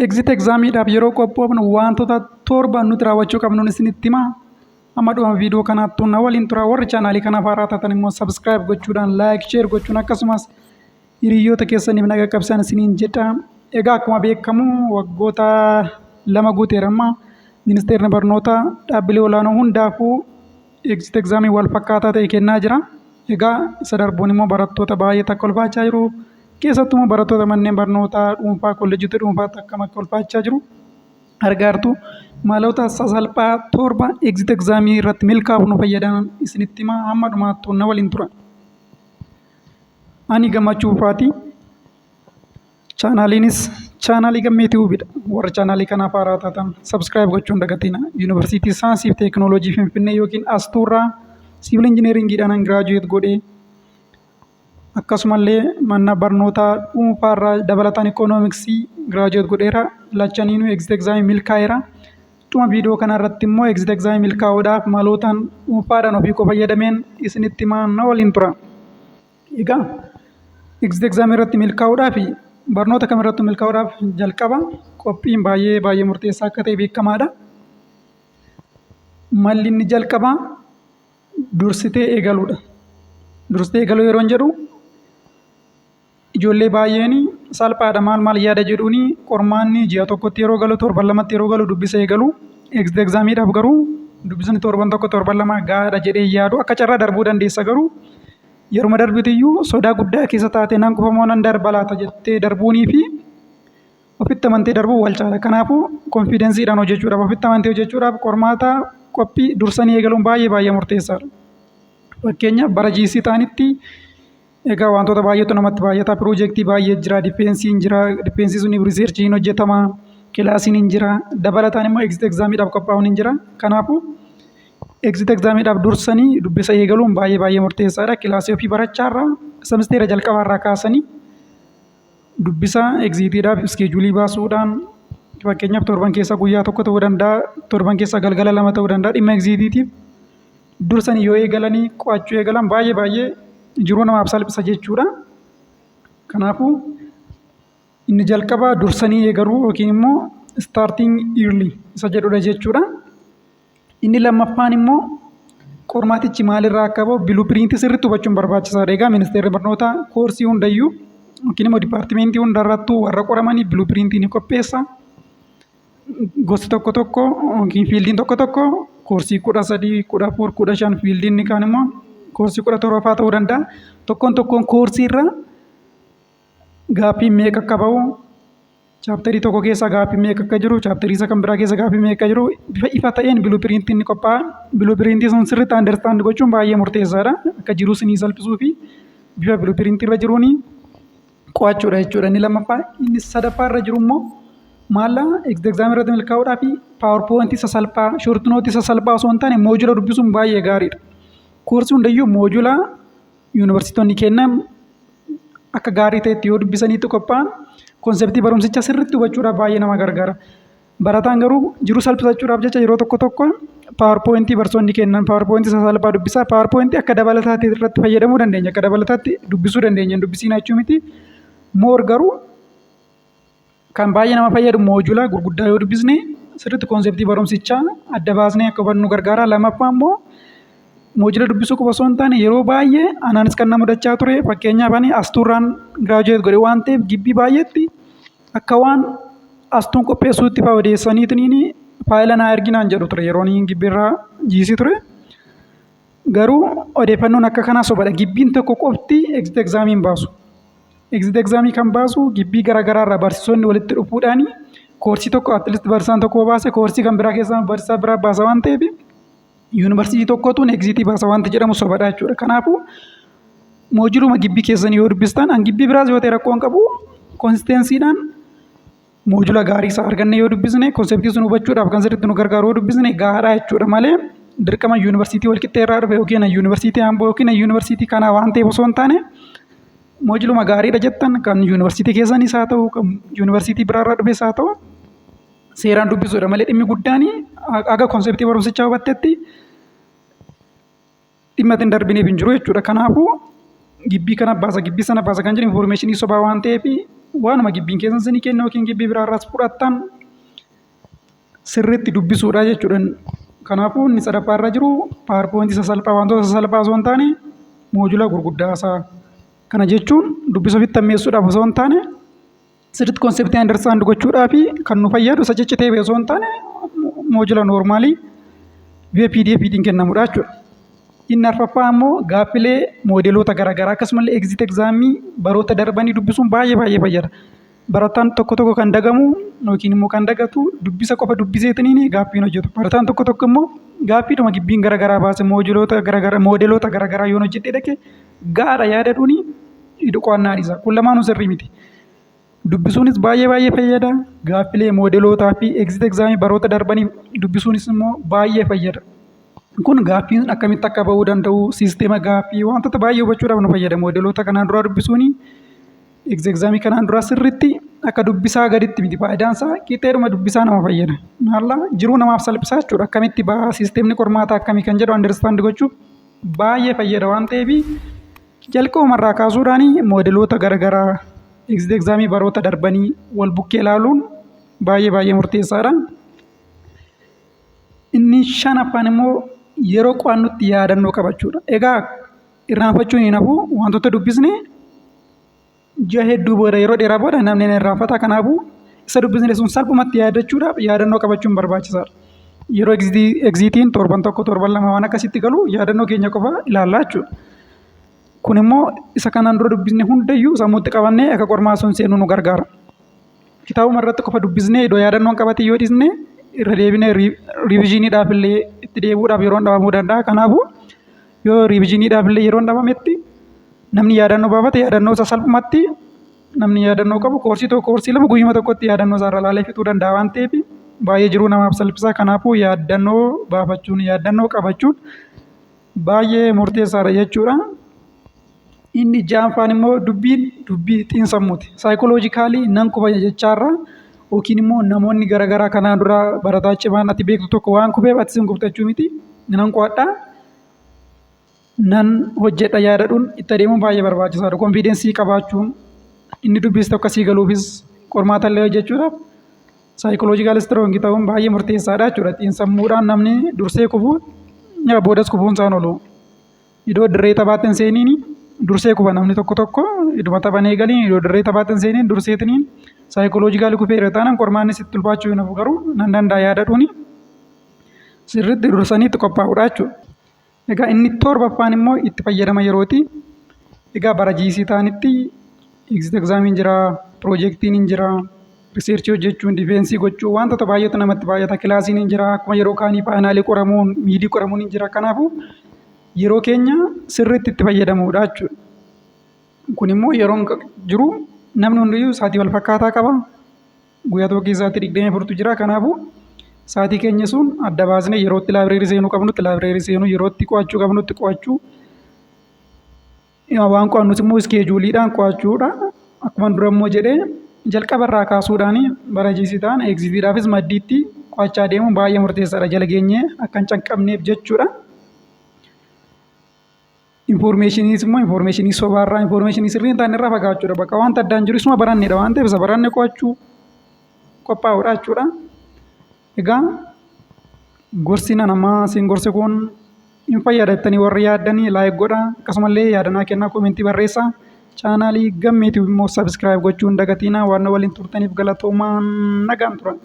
Exit examiidhaaf yeroo qophoofnu wantoota torba nuti raawwachuu qabnuun isinitti himaa. Amma dhuma viidiyoo kanaattuu na waliin tura. Warri chaanaalii kanaaf haaraa taatan immoo subscribe gochuudhaan, like, share gochuun, akkasumas hiriyoota keessaniif na qaqqabsiisan isiniin jedha. Egaa akkuma beekamu waggoota 2 guuteera amma ministeerri barnootaa dhaabbilee olaanoo hundaafuu exit examii wal fakkaataa ta'e kennaa jira. Egaa isa darbuun immoo barattoota baay'eetu akka ulfaachaa jiru. Keessattuu immoo barattoota manneen barnootaa dhuunfaa, kolleejjota dhuunfaatti akkam akka ulfaachaa jiru argaa jirtu. Maloota sasalphaa torba exit examii irratti milkaa'uuf nu fayyadan isinitti himaa, hamma dhumaattuu na waliin tura. Ani Gammachuu Fufaati. Chaanaaliinis chaanaalii Gammee Tiyuubidha. Warra chaanaalii kanaaf haaraa taatan subscribe gochuun dagatina. Yuunivarsiitii Saayinsii fi Teekinooloojii Finfinnee yookiin Astuurraa civil engineeringiidhaan graduate godhee, akkasumallee mana barnootaa dhuunfaarraa dabalataan ikoonomiksii graduate godheera. Lachaniinuu exit examii milkaa'eera. Dhuma viidiyoo kanarratti immoo exit examii milkaa'uudhaaf malootaan dhuunfaadhaan ofii koo fayyadameen isinitti himaa, na waliin tura. Egaa exit examii irratti milkaa'uudhaaf, barnoota kamirrattuu milkaa'uudhaaf, jalqaba qophiin baay'ee baay'ee murteessaa akka ta'e beekamaadha. Malli inni jalqabaa dursitee eegaluudha. Dursitee eegaluu yeroon jedhu, ijoollee baay'een salphaadha maal maal yaada jedhuuni qormaanni ji'a tokkotti yeroo galu, torban lamatti yeroo galu dubbisa eegalu. Exit examiidhaaf garuu dubbisni torban tokko, torban 2 gahaadha jedhee yaadu. Akka carraa darbuu dandeessa, garuu yeruma darbitiyyuu sodaa guddaa keessa taate nan kufamoo nan darba laata jettee darbuunii fi ofitti amantee darbuu wal caala. Kanaafuu confidenceiidhaan hojjechuudhaaf, ofitti amantee hojjechuudhaaf qormaata qophii dursanii eegaluun baay'ee baay'ee murteessaadha. Fakkeenyaaf bara GC ta'anitti egaa wantoota baay'eetu namatti baay'ata. Piroojeektii baay'ee jira, defenseiin jira, defenseii suniif researchiin hojjetama, classiin hin jira, dabalataan immoo exit examiidhaaf qophaa'uun hin jira. Kanaafuu exit examiidhaaf dursanii dubbisa eegaluun baay'ee baay'ee murteessaadha. Classii ofii barachaarraa semisteera jalqabaarraa kaasanii dubbisa exitiidhaaf scheduleii baasuudhaan, fakkeenyaaf torban keessa guyyaa tokko ta'uu danda'a, torban keessa galgala lama ta'uu danda'a, dhimma exitiitiif dursanii yoo eegalanii qo'achuu eegalan baay'ee baay'ee jiruu namaaf salphisa jechuudha. Kanaafuu inni jalqabaa dursanii eegaluu yookiin immoo starting early isa jedhudha jechuudha. Inni lammaffaan immoo qormaatichi maalirraa akka bahu blueprintii sirriitti hubachuun barbaachisaadha. Egaa ministeerri barnootaa koorsii hundayyuu yookiin immoo departmentii hundarrattuu warra qoramanii blueprintii ni qopheessa. Gosti tokko tokko yookiin fieldiin tokko tokko koorsii 13, 14, 15, fieldiin inni kaan immoo koorsii 17 fa'aa ta'uu danda'a. Tokkoon tokkoon koorsii irraa gaaffiin meeqa akka bahu, chapterii tokko keessa gaaffii meeqa akka jiru, chapterii isa kan biraa keessa gaaffii meeqa akka jiru bifa ifa ta'een blueprintiin ni qophaa'a. Blueprintii sun sirriitti understand gochuun baay'ee murteessaadha. Akka jiruu isinii salphisuu fi bifa blueprintii irra jiruun qo'achuudha jechuudha. Inni lammaffaa, inni sadaffaa irra jiru immoo maalla? Exit examii irratti milkaa'uudhaa fi PowerPointii sasalphaa, short noteii sasalphaa osoo hin taane module dubbisuun baay'ee gaariidha. Koorsii hundayyuu module yuunivarsiitonni kennan akka gaarii ta'etti yoo dubbisaniitti qophaa'an conceptii barumsichaa sirriitti hubachuudhaaf baay'ee nama gargaara. Barataan garuu jiruu salphisachuudhaaf jecha yeroo tokko tokko PowerPointii barsiisonni kennan PowerPointii sasalphaa dubbisaa. PowerPointii akka dabalataatti irratti fayyadamuu dandeenya. Akka dabalataatti dubbisuu dandeenya. Dubbisiin jechuu miti. More garuu kan baay'ee nama fayyadu module gurguddaa yoo dubbisne sirriitti conceptii barumsichaa adda baasnee akka hubannu gargaara. Lammaffaa immoo module dubbisuu qofa osoo hin taane, yeroo baay'ee anaanis kan na mudachaa ture, fakkeenyaaf ani Astuurraan graduate godhe waan ta'eef, gibbii baay'eetti akka waan Astuun qopheessuutti fa'aa odeessaniitiin faayila naa erginaan jedhu ture yeroo inni gibbiirraa GC ture. Garuu odeeffannoon akka kanaa sobadha. Gibbiin tokko qofti exit examii hin baasu. Exit examii kan baasu gibbii garaagaraa irraa barsiisonni walitti dhufuudhaan koorsii tokko at least barsiisaan tokko baase, koorsii kan biraa keessaa barsiisaa biraa baasa waan ta'eef, yuunivarsiitii tokkotuun exitii baasa wanti jedhamu sobadha jechuudha. Kanaafuu moduleuma gibbii keessanii yoo dubbistan, an gibbii biraas yoo ta'e rakkoo hin qabu, consistencydhaan module gaarii isaa arganne yoo dubbisne, conceptii sun hubachuudhaaf kan sirriitti nu gargaaru yoo dubbisne gahaadha jechuudha malee, dirqama yuunivarsiitii Walqixxee irraa dhufe yookiin yuunivarsiitii Amboo yookiin yuunivarsiitii kanaa waan ta'eef osoo hin taane, moduleuma gaariidha jettan kan yuunivarsiitii keessanis haa ta'u, kan yuunivarsiitii biraarraa dhufes haa ta'u, seeraan dubbisuudha malee dhimmi guddaan aga conceptii barumsichaa hubattetti dhimma ittiin darbineef hin jiru jechuudha. Kanaafuu gibbii kana baasa, gibbii sana baasa kan jedhu informationii sobaa waan ta'eef Waanuma gibbiin keessan isinii kennu yookiin gibbii biraarraas fudhattan sirriitti dubbisuudha jechuudha. Kanaafuu inni sadaffaa irra jiru PowerPointii sasalphaa, wantoota sasalphaa osoo hin taane moojula gurguddaa isaa. Kana jechuun dubbisa ofitti hammeessuudhaaf osoo hin taane, sirriitti conceptii understand gochuudhaaf kan nu fayyadu isa ciccitee ba'e osoo hin taane, moojula normalii bifa PDFtiin kennamudha jechuudha. Inni arfaffaa immoo gaaffilee moodeloota garaagaraa, akkasumallee exit examii baroota darbanii dubbisuun baay'ee baay'ee fayyada. Barataan tokko tokko kan dagamu yookiin immoo kan dagatu dubbisa qofa dubbiseetiniin gaaffiin hojjetu. Barataan tokko tokko immoo gaaffiidhuma gibbiin garaagaraa baase, moojuloota garaagaraa, moodeloota garaagaraa yoon hojjedhee dhaqe gaadha yaadaduuni qo'annaa dhiisa. Kun lamaanuu sirrii miti. Dubbisuunis baay'ee baay'ee fayyada. Gaaffilee moodelootaa fi exit examii baroota darbanii dubbisuunis immoo baay'ee fayyada. Kun gaaffiin akkamitti akka bahuu danda'u, sisteema gaaffii, wantoota baay'ee hubachuudhaaf nu fayyada. Moodeloota kanaan duraa dubbisuuni exit examii kanaan duraa sirriitti akka dubbisaa gaditti miti, faayidaan isaa qixxeedhuma dubbisaa nama fayyada. Maallaa jiruu namaaf salphisaa jechuudha. Akkamitti bahaa, sisteemni qormaataa akkamii kan jedhu understand gochuuf baay'ee fayyada waan ta'eef, jalqabumarraa kaasuudhaan moodeloota garaagaraa, exit examii baroota darbanii wal bukkee ilaaluun baay'ee baay'ee murteessaadha. Inni shanaffaan immoo yeroo qo'annutti yaadannoo qabachuudha. Egaa irraanfachuun hin hafu. Wantoota dubbisne ji'a hedduu booda, yeroo dheeraa booda namni ni irraanfata. Kanaafuu isa dubbisne sun salphumatti yaadachuudhaaf yaadannoo qabachuun barbaachisaadha. Yeroo exitiin torban 1, torban 2 waan akkasitti galu yaadannoo keenya qofa ilaallaa jechuudha. Kun immoo isa kanaan dura dubbisne hundayyuu sammuutti qabannee akka qormaa sun seenu nu gargaara. Kitaabuma irratti qofa dubbisnee iddoo yaadannoon qabate yoo dhiisne, irra deebinee revisioniidhaaf illee itti deebi'uudhaaf yeroon dhabamuu danda'a. Kanaafuu yoo revisioniidhaaf illee yeroon dhabametti, namni yaadannoo baafate yaadannoo isaa salphumatti, namni yaadannoo qabu koorsii 1, koorsii 2 guyyuma tokkotti yaadannoo isaa irra ilaalee fixuu danda'a waan ta'eef, baay'ee jiruu namaaf salphisa. Kanaafuu yaadannoo baafachuun, yaadannoo qabachuun baay'ee murteessaadha jechuudha. Inni ja'affaan immoo dubbiin dubbii xiinsammuuti. Psychologically nan kufa jechaarra yookiin immoo namoonni garaagaraa kanaan dura barataa cimaan ati beektu tokko waan kufeef ati sin kufta jechuu miti. Nan qo'adha, nan hojjedha yaadadhuun itti adeemuun baay'ee barbaachisaadha. Confidenceii qabaachuun inni dubbiste akka sii galuufis, qormaata illee hojjechuudhaaf psychological strong ta'uun baay'ee murteessaadha jechuudha. Xiinsammuudhaan namni dursee kufu boodas kufuun isaan oolu. Iddoo dirree taphaatti hin seeniin dursee kufa namni tokko tokko. Idduma taphan eegaliin, iddoo dirree taphaatti hin seeniin durseetiniin psychologically kufeera taanaan qormaanni sitti ulfaachuu hin hafu. Garuu nan danda'a yaadadhuuni sirriitti dursanii itti qophaa'uudha jechuudha. Egaa inni torbaffaan immoo itti fayyadama yerooti. Egaa bara GC ta'anitti exit examiin jira, piroojeektiin hin jira, researchii hojjechuun, defenseii gochuu, wantoota baay'eetu namatti baay'ata. Kilaasiin hin jira, akkuma yeroo kaanii finalii qoramuun, midii qoramuun hin jira. Kanaafuu yeroo keenya sirriitti itti fayyadamuudha jechuudha. Kun immoo yeroon jiru namni hundiyyuu sa'aatii wal fakkaataa qaba. Guyyaa tokko keessa sa'aatii 24tu jira. Kanaafuu sa'aatii keenya sun adda baasnee yeroo itti library seenuu qabnutti library seenuu, yeroo itti qo'achuu qabnutti qo'achuu, waan qo'annus immoo scheduleiidhaan qo'achuudha. Akkuma dura immoo jedhee, jalqaba irraa kaasuudhaan bara GC ta'an exitiidhaafis maddiitti qo'achaa deemuun baay'ee murteessaadha. Jala geenyee akka hin canqabneef jechuudha. Informationiis immoo informationii sobaarraa, informationii sirrii hin taane irraa fagaachuudha. Bakka wanta addaan jiru isuma barannedha waan ta'eef, isa baranne qo'achuu qophaa'uudha jechuudha. Egaa gorsi namaa siin gorsi kun hin fayyada jettanii warri yaaddanii like godhaa, akkasumallee yaadanaa kennaa, commentii barreessaa. Channelii Gammeetiif immoo subscribe gochuu hin dagatinaa. Waan waliin turtaniif galatoomaa, nagaan turan.